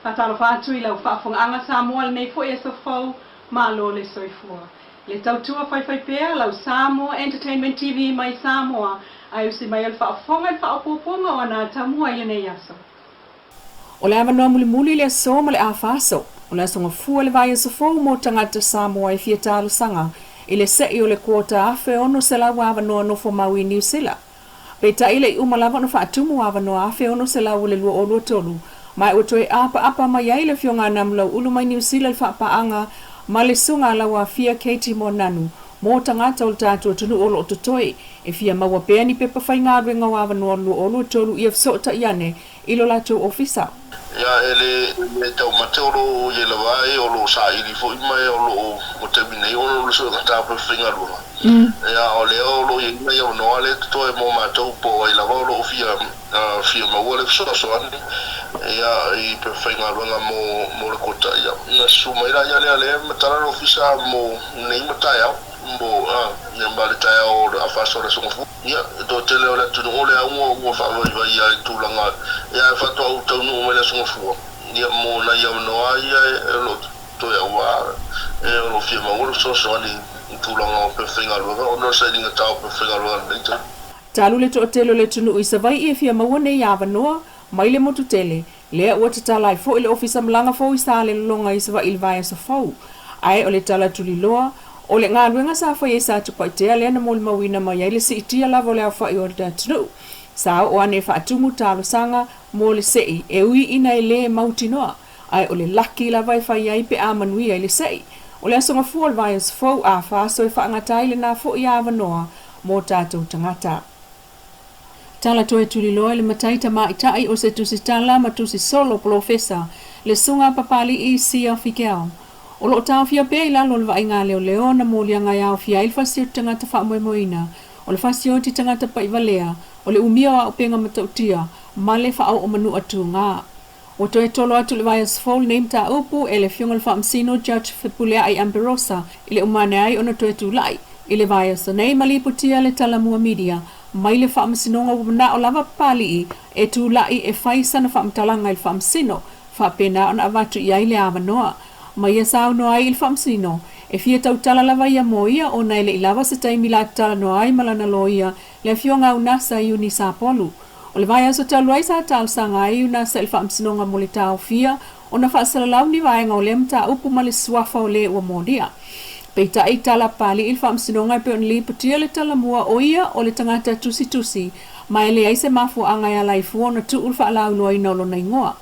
Faatalofa atu i lau faafofogaaga Samoa i lenei foi aso fou, malo le soifua. Le tautua faifaipea lau Samoa Entertainment TV mai Samoa ae usi mai o le faafofoga i le faaopoopoga o ana atamua i lenei aso. O le avanoa mulimuli i le aso ma le afa aso, o le Aso Gafua le vaiaso fou mo tagata Samoa e fia talosaga i le se'i o le quota 1,600 avanoa nofo mau i Niu Sila. Peitai e le i uma lava ona faatumu avanoa 1,600 o le 2023, ma ua toe apaapa mai ai le Afioga a Namulau'ulu mai Niu Sila i le faapaaga ma le Susuga a Lauafia Katie Moananu mo tagata o le tatou atunuu o lo o totoe e fia maua pea ni pepa faigaluega o avanoa o le 2023 ia fesootai ane i lo latou ofisa. Ia, e le taumate o lo o i ai lava e o lo o saili foi ma e o lo o mo taimi nei ona o le suegata o pepa faigaluega. Ia, o lea o lo o i ai nai avanoa lea e totoe mo matou po o ai lava o lo o fia fia maua le fesoasoani ia i pepa faigaluega mo mo le kota. Ia, na susu mai la ia lea lea e matala le ofisa mo nei ma taeao mo ma le taeao o le afa aso o le Aso Gafua. Ia, e toatele o le atunuu o lea ua ua faavaivaia i tulaga ia ae faatoa ou taunuu mai le Aso Gafua, ia mo nai avanoa ia e o lo o totoe aua e o lo o fia maua le fesoasoani i tulaga o pepa faigaluega ona o le sailiga tao o pepa faigaluega i lenei taimi. Talu le toatele o le atunuu i Savaii e fia maua nei avanoa mai le motu tele, lea ua tatala ai foi le Ofisa Malaga fou i Salelologa i Savaii i le vaiaso fou. Ae o le tala tuliloa, o le galuega sa faia i Satupaitea lea na molimauina mai ai le siitia lava o le aofai o le atunuu. Sa oo ane e faatumu talosaga mo le se'i e ui ina e le mautinoa, ae o le laki lava e fai ai pe a manuia i le se'i. O le Aso Gafua o le vaiaso fou, afa aso e faagata ai lena foi avanoa mo tatou tagata. Tala toe tuliloa i le matai tamaitai o se tusitala ma tusisolo polofesa le Susuga a Papali'i Sia Fikeao. O lo o taofia pea i lalo o le vaaiga a leoleo ona moliaga e aofia ai le fasioti tagata faamoemoeina, o le fasioti tagata pa'ivalea, o le umia o auupega matautia, ma le faaoomanu'a tugā. Ua toe tolo atu i le vaiaso fou lenei mataupu e le Afioga i le Faamasino Judge Fepulea'i Amberosa i le uma ane ai ona toe tula'i i le vaiaso nei ma lipotia le Talamua Media mai le Faamasinoga ua mana'o lava Papali'i e tula'i e fai sana faamatalaga i le Faamasino faapena ona avatu i ai le avanoa ma ia saunoa ai i le Faamasino e fia tautala lava ia mo ia ona e le i lava se taimi la talanoa ai ma lana loia le Afioga Unasa Iuni Sapolu. O le vaiaso talu ai sa talosaga ai Unasa i le Faamasinoga mo le taofia ona faasalalau ni vaega o lea mataupu ma le suafa o le ua molia. Peitai, tala Papali'i le Faamasinoga e pei ona lipotia le talamua o ia o le tagata tusitusi ma e leai se mafuaaga e ala ai fua ona tuu le faalauiloaina o lona igoa.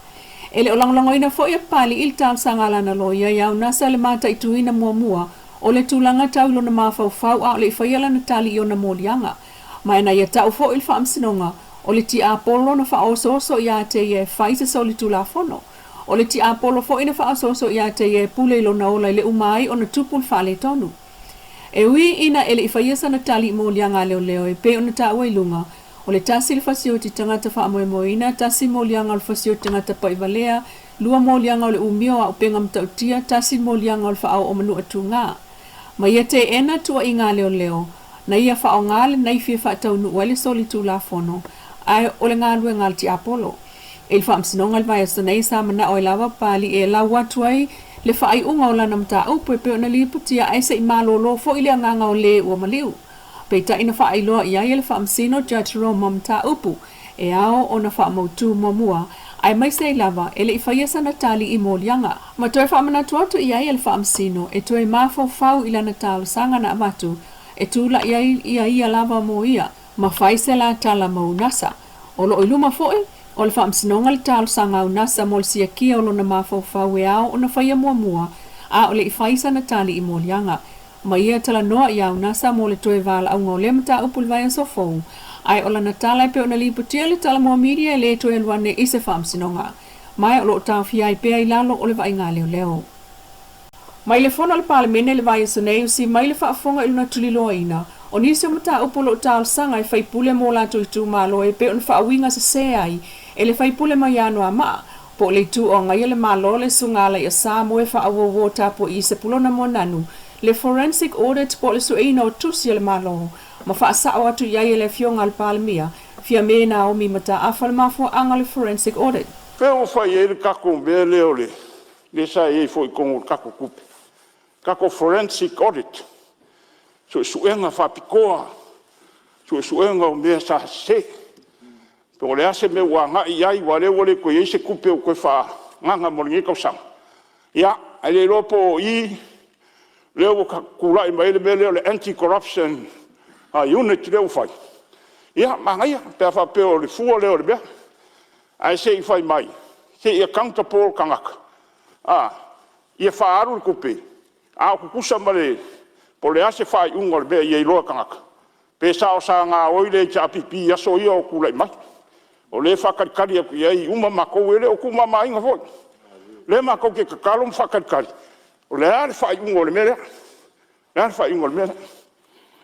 E le o lagolagoina foi e Papali'i le talosaga a lana loia iā Unasa le mataituina muamua o le tulaga tau i lona mafaufau a o le i faia lana tali i ona moliaga. Ma ina ia ta'u foi le Faamasinoga, o le tiapolo na faaosooso iā te ia e fai se solitulafono. O le tiapolo foi na faaosooso iā te ia e pule i lona ola i le uma ai ona tupu le faaletonu. E ui ina e le i faia sana tali i moliaga a leoleo e pei ona taua i luga, o le tasi le fasioti tagata faamoemoeina, tasi moliaga o le fasioti tagata pa'ivalea, lua moliaga o le umia o auupega matautia, tasi moliaga o le faaoo manu'a tugā. Ma ia teena tuuaiga a leoleo, na ia faaaoga le naifi e faataunuu ai le solitulafono, ae o le galuega a le tiapolo. I le Faamasinoga i le vaiaso nei, sa manao ai lava Papali'i e lau atu ai le faaiuga o lana mataupu e pei ona lipotia ae se i malolo foi le agaga o le ua maliu. Peitai na faailoa i ai e le Faamasino Judge Roma mataupu e ao ona faamautu muamua, aemaise ai lava e le i faia sana tali i moliaga. Ma toe faamanatu atu i ai e le Faamasino e toe mafaufau i lana talosaga na avatu e tula'i ai ia ia lava mo ia ma fai se la tala ma Unasa. O lo o i luma foi o le Faamasinoga le talosaga a Unasa mo le siakia o lona mafaufau e ao ona faia muamua a o le i fai sana tali i moliaga. Ma ia talanoa iā Unasa mo le toe valaauga o lea mataupu i le vaiaso fou, ae o lana tala e pei ona lipotia le Talamua Media e le toe alu ane i se faamasinoga. Ma e o lo o taofia ai pea i lalo o le vaaiga a leoleo. Mai le fono a le Palemene i le vaiaso nei, usi mai le faafofoga i lona tuliloaina o nisi o mataupu o lo o talosaga e faipule mo latou itumalo e pei ona faauiga sese ai e le faipule mai Anoamaa po o le itu o agaia le Malo le Susuga Alaiasa mo e faaauauo tapuai i Sepulona Moananu le Forensic Audit po o le sueina o tusi a le Malo ma faasao atu i ai e le Afioga a le Palemia Fiame Naomi Mataafa le mafuaaga o le Forensic Audit. Fea ua fai ai le tatou mea lea o le mea sa i ai foi i totonu o le tatou tupe, tatou forensic audit, suesuega faapitoa, suesuega o mea sa sese. Po o le a se mea ua agai i ai aua o lea ua le toe i ai se tupe o toe faaagaaga mo lenei tausaga, ia, ae le iloa po o i lea ua tulai mai ai le mea lea o le Anti-Corruption Unit lea ua fai. Ia, manaia pe a faapea o le fua lea o le mea. Ae se i fai mai, se i accountable tagata a, ia faaalu le tupe a o tutusa ma le… po o le a se faaiuga o le mea ia iloa e tagata pe sao sa gaoi le HRPP i aso ia o tulai mai. O lea e faatalitali atu i ai uma matou, e le o tuumamaina foi. O lea matou te tatalo ma faatalitali o le a le faaiuga o le mea lea. O le a le faaiuga o le mea lea.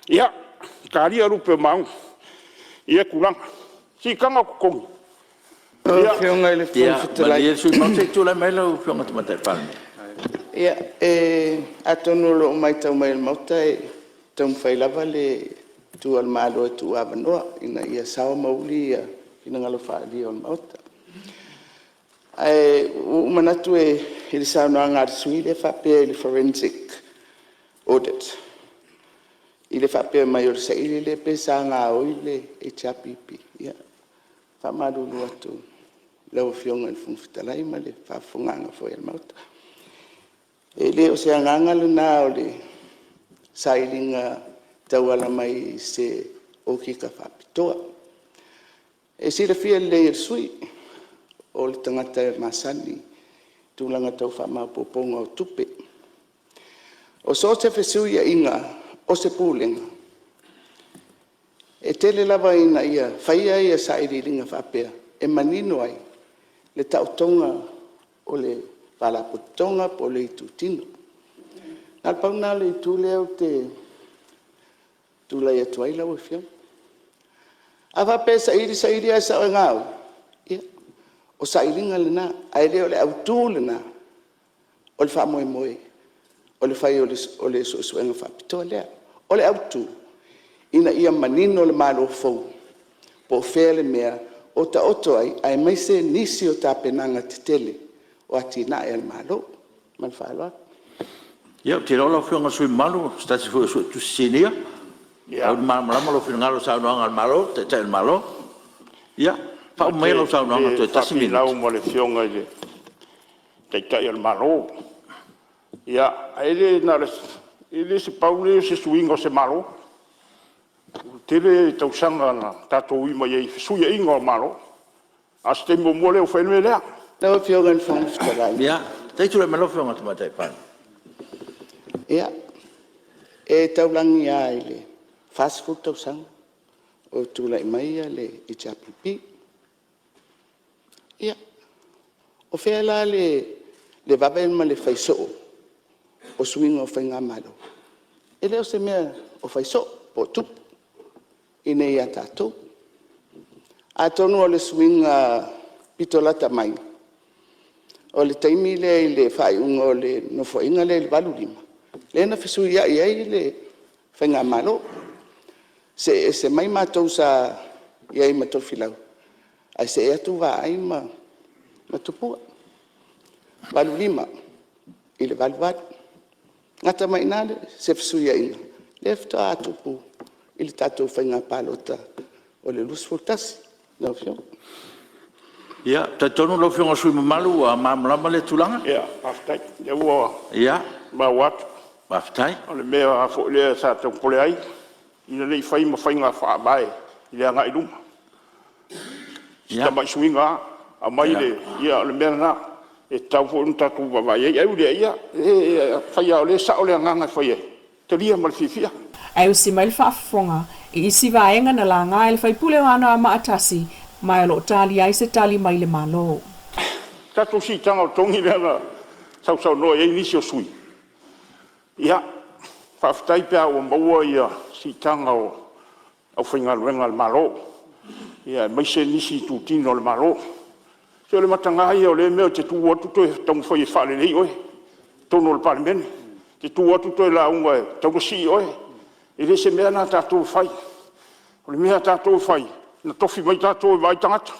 Ia, talia lupe o maunu i ia tulaga. Siitaga o totogi, Lau Afioga i le Fofoga Ia Fetalai… malie le sui usufono mamalu se i tulai mai lau Afioga i le Tamaitai Palemia. Ia, atonu o lo o matau mai e le Maota e taumafai lava le itu a le Malo e tuuavanoa ina ia sao ma uli finagalo faaalia o le Maota. Ae ua ou manatu i le saunoaga a le sui usufono lea e faapea i le forensic audit i le faapea mai o le saili lea pe sa gaoi le HRPP. Ia, e faamalulu atu i lau Afioga i le Fofoga Fetalai ma le faafofogaaga foi a le Maota, e le o se agaga lena o le sailiga e tauala mai i se okika faapitoa. E silafia lelei e le sui usufono o le tagata e masani i tulaga tau faamaopoopoga o tupe. O so o se fesuiaiga o se Pulega, e tele lava ina ia faia sailiiliga faapea e manino ai le taotoga o le Faalapotopotoga po o le itutino. Na o le pau lena o le itu lea ou te tulai atu ai lau Afioga. A faapea e saili saili ae sao e gaoi, ia, o sailiga lena, ae le o le autu lena o le faamoemoe o le fai o le suesuega faapitoa lea. O le autu, ina ia manino le Malo fou po o fea le mea o taoto ai, aemaise nisi o tapenaga tetele o atinae a le Malo. Ma le faaaloalo. Ia, ou te iloa lau Afioga i le sui usufono mamalu o se tasi foi o Suetusi Sinia, e tatau ona malamalama lou finagalo i le saunoaga a le Malo, le Taitai o le Malo. Ia, faauma maia lau saunoaga toe Ou te tasi minute. faapiinau ma le Afioga i le Taitai o le Malo. Ia, e le pau lenei o se suiga o se Malo. Ua tele tausaga na tatou ui mai ai i fesuiaiga o Malo, a o se taimi muamua lea ua fai ai le mea lea. Lau Afioga i le Fofoga Fetalai… Ia, se i tulai mai lau Afioga i le Tamaitai Palemia. Ia, e taulagi lava i le 40 tausaga o tulai mai le HRPP. Ia, o fea la le vave ma le fai soo o suiga o faigamalo? E le o se mea o fai soo po o tupu i inei ia tatou. Atonu o le suiga pito lata mai, o le taimi lea i le faaiuga o le Nofoaiga lea i le 1985, lea na fesuiai ai le faigamalo, see ese mai matou sa i ai ma Tofilau ae see atu Vaai ma Tupua, 1985 i le 1988. Gata mai i ina se fesuiaiga lea faatoa tupu i le tatou faiga palota o le 2021 lau Afioga. Ia, e talitonu lau Afioga i le sui usufono mamalu ua malamalama lea tulaga. Faafetai, o lea ua Ia, maua atu. faafetai. O le mea foi lea sa tau popole ai, ina ne i fai ma faiga faavae i le agai i luma. Si tamai suiga lava aumai le… ia o le mea lena e tatau foi ona tatou vaavaai i ai. Ae ui i lea, afai lava o lea e sao le agaga e fai ai, e talia ma le fiafia. Ae usi mai le faafofoga i isi vaega na laga e le sui usufono o Anoamaa 1, ma o lo o talia ai se tali mai le Malo. Tatou siitaga o totogi lea na sausaunoa i ai nisi o sui usufono, ia, faafetai pe a ua maua siitaga o aufaigaluega a le Malo, aemaise nisi itutino o le Malo. Se o le mataga ia o lea mea e te tu atu toe taumafai e faalelei oe i totonu o le Palemene. E te tu atu toe lauga e tatau ona sii oe. E le o se mea lena a tatou e fai. O le mea a tatou e fai, na tofi mai tatou e vaai tagata.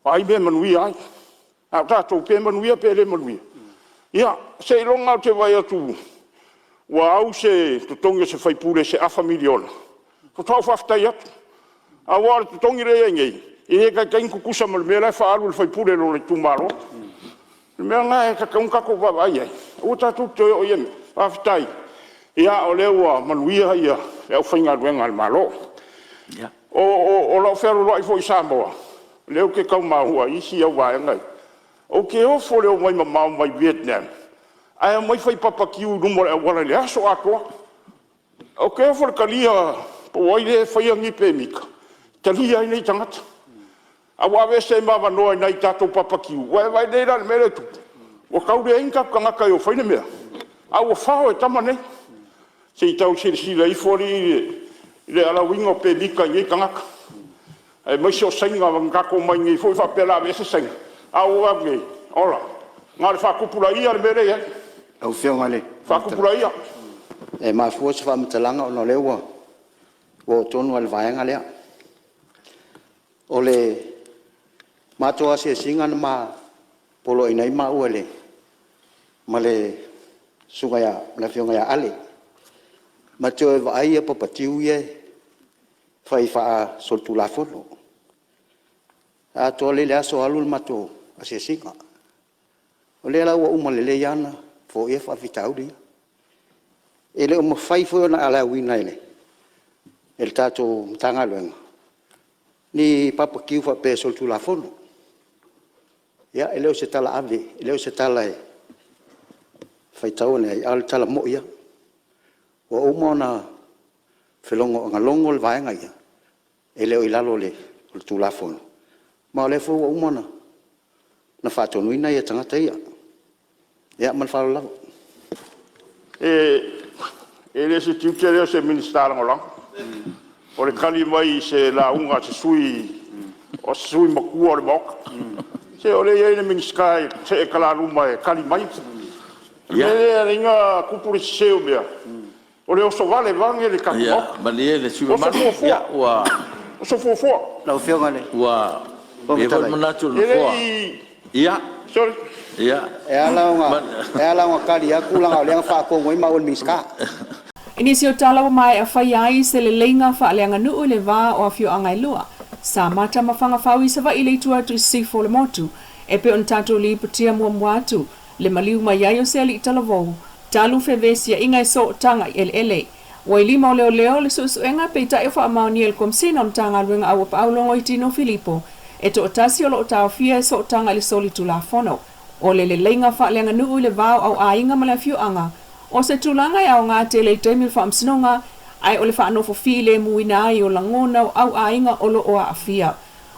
O ai mea e manuia ai? A o tatou, pe manuia pe le manuia, ia seiloga lava ou te vaai atu ua au se totogi o se sui usufono i se afa miliona faatoa ou faafetai atu. Aua o le totogi lea e i ai nei, e le taitai ona tutusa ma le mea la e faaalu e le sui usufono i lona itumalo. O le mea lena e tatau ona tatou vaavaai i ai, aua tatou te toe oo i ia mea. Faafetai o lea ua manuia le aufaigaluega a le Malo. O lau fealualuai foi i Samoa, o lea ou te tau maua i isi au vaega ia, ou te ofo i le omai mamao mai Vietnam ae omai fai bbq i luma o le auala i le aso atoa. Ou te ofo i le talia po o ai lea e faia nei pemita e talia ai nei tagata, ae ua aveese ai ma avanoa i nai tatou bbq. Ua e vaai nei la i le mea lea e tupu? Ua tau leai ni tatou tagata e o e fai le mea, a ua fao e tama nei. Se i tau silasila ifo alii i le allowed ina o pemita i nei tagata, aemaise o Saina na tatou omai nei foi faapea o le a aveese Saina, ae ua ou vaai atu nei, ola, na o le faatupulaia le mea lea e i ai, Lau Afioga i le Fofoga faatupulaia. Fetalai, e mafua se faamatalaga ona o lea ua oo tonu lava i le vaega lea. O le matou asiasiga na poloaiina ai maua ma le Susuga le Afioga ia Ale, ma te o e vaai papa tiu ia e fai faasolitulafono. E atoa lelei le aso o alu le matou asiasiga. O lea la ua uma lelei lava ona foia faafitauli ia. E le o mafai foi ona allow ina e le tatou Matagaluega ni bbq faapea e solitulafono. Ia e le o se tala ave, e le o se tala e faitau ane ai, a o le tala moni lava. Ua uma ona logo le vaega lea, e le o i lalo o le Tulafono, ma o lea foi ua uma ona faatonuina tagata ia. Ia ma le faaaloalo lava. E le o se tiute lea o se Minisita Lagolago, o le tali mai i se lauga a se sui usufono matua o le Maota. Se o lea e i ai le Minisita e see talaluma e tali mai. O le mea lea e ala ai ona tupu le sese o mea, o le osovale vaeane le tatou Ia Maota. malie le sui Oso usufono mamalu, fuafua, ua oso fuafua. Lau Afioga i le ua Fofoga i ai foi le Fetalai… manatu o le E le Nofoa, i… ia, Sole! ia… E ala ona tali atu leaga o lea na faatonu ai maua e le Minisita. I nisi o tala ua maea faia ai se leleiga faaleaganuu i le va o afioaga e lua, Samata ma Fagafau i Savaii le itu atu i sisifo o le motu, e pei ona tatou lipotia muamua atu le maliu mai ai o se alii talavou talu fevesiaiga e sootaga i eleele. Ua i lima o leoleo le suesuega peitai o faamaonia e le Komesina o Matagaluega Auapaau Logoitino Filipo e toatasi o lo o taofia e sootaga i le solitulafono. O le leleiga faaleaganuu i le va o auaiga ma le afioaga, o se tulaga e aoga tele i taimi o le faamasinoga, ae o le faanofo filemuina ai o lagona o auaiga o lo o aafia.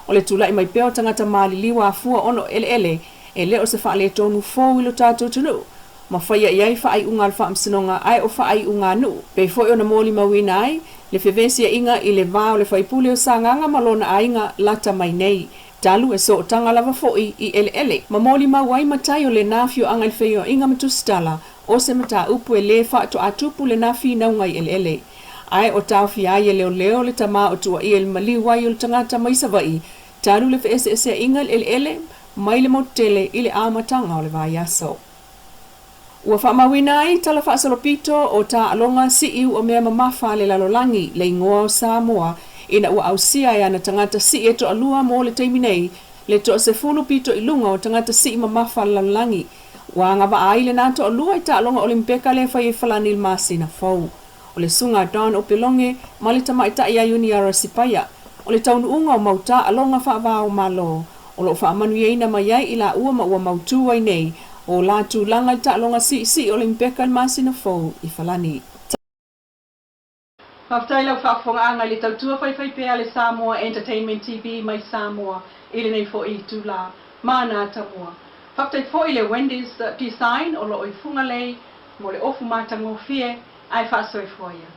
O le tulai mai pea o tagata maliliu afua ona o eleele, e le o se faaletonu fou i lo tatou atunuu, ma faia i ai faaiuga a le faamasinoga ae o faaiuga a nuu, pei foi ona molimauina ai le fevesiaiga i le va o le faipule o Sagaga ma lona aiga lata mai nei, talu e sootaga lava foi i eleele, ma molimau ai matai o lena afioaga i le feioaiga ma tusitala o se mataupu e le faatoa tupu lena finauga i eleele. Ae o taofia ai e leoleo le tama o tuuaia i le maliu ai o le tagata mai Savaii talu le feeseeseaiga i le eleele mai le motu tele i le amataga o le vaiaso. Ua faamauina ai tala faasolopito o taaloga sii uamea mamafa a le lalolagi le igoa o Samoa ina ua ausia e ana tagata sii e toalua mo le taimi nei le toasefulu pito i luga o tagata sii mamafa a le lalolagi. Ua agavaa ai lena toalua i taaloga Olimpeka lea e fai i Falani i le masina fou. O le Susuga a Don Opeloge ma le Tamaitai ia Iuniara Sipaia o le taunuuga o mau taaloga faava-o-Malo o lo o faamanuiaina mai ai i laua ma ua mautu ai nei o la tulaga i taaloga siisii Olimpeka i le masina fou i Falani. Faafetai lau faafofogaaga i le tautua faifaipea a le Samoa Entertainment TV mai Samoa i lenei foi itula. Mana tamua. Faafetai foi le Wendy's Design o lo o i Fugalei mo le ofu matagofie ae faasoifua ia.